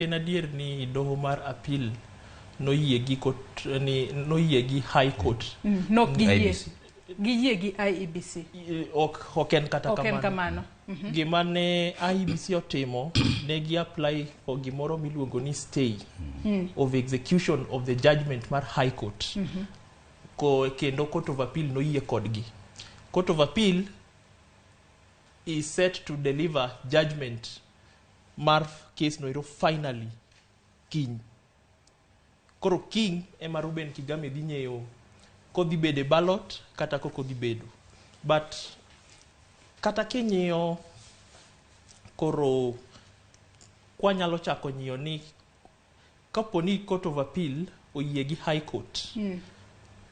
En adier ni doho mar appeal noyie gi court, ni noyie gi High Court. Nok giyie. IEBC. Giyie gi IEBC. Ok en kata Ok en kamano. Kamano. Gima ne IEBC otimo, ne gi apply for gimoro miluongo ni stay of execution of the judgment mar High Court. Ko, kendo Court of Appeal noyie kodgi. Court of Appeal is set to deliver judgment mar case no ero finally kiny. Koro kiny ema Ruben Kigame dhi ng'eyo kodhi bedo e ballot kata kok odhi bedo. But kata king'iyo koro kwanyalo chako ng'iyo ni kapo ni Court of Appeal oyie gi High Court,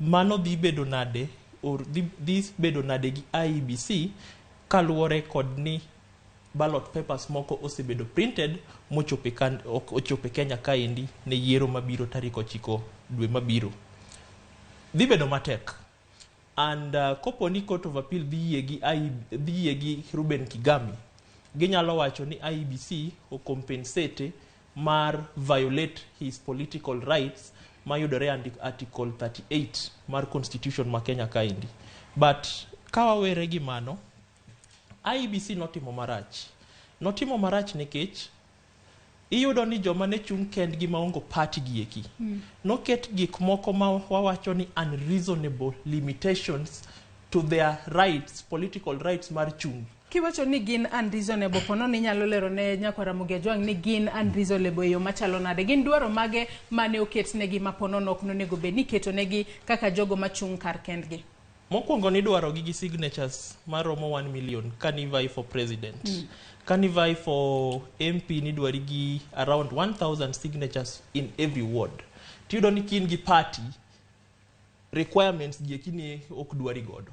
mano dhi bedo nade or dhi bedo nade gi IEBC kaluwore kod ni ballot papers moko osebedo printed mochopo e ochopo e Kenya kaendi ne yiero mabiro tarik 9 dwe mabiro. Dhi bedo matek. And kopo ni Court of Appeal dhi yie gi Ruben Kigame, ginyalo wacho ni IEBC o compensate mar violate his political rights mayudore e Article 38 mar Constitution ma Kenya kaendi. But ka wawere gi mano, IEBC notimo marach. Notimo marach nikech iyudo ni joma ne chung' kendgi maongo party gi eki noket gik moko ma wawacho ni unreasonable limitations to their rights, political rights mar chung'. Kiwacho ni gin unreasonable, pono ni inyalo lero ne nyakwa Ramogi Ajwang' ni gin unreasonable e yo machalo nade? Gin dwaro mage mane oket negi ma ponono ok nonego bed ni iketo negi kaka jogo machung' kar kendgi? Mokwongo nidwaro gi signatures maromo 1 million kani vie for president. Kani vie for MP nidwari gi around 1000 signatures in every ward. Tiyudo ni kin gi party, requirements gi eki ne ok dwari godo.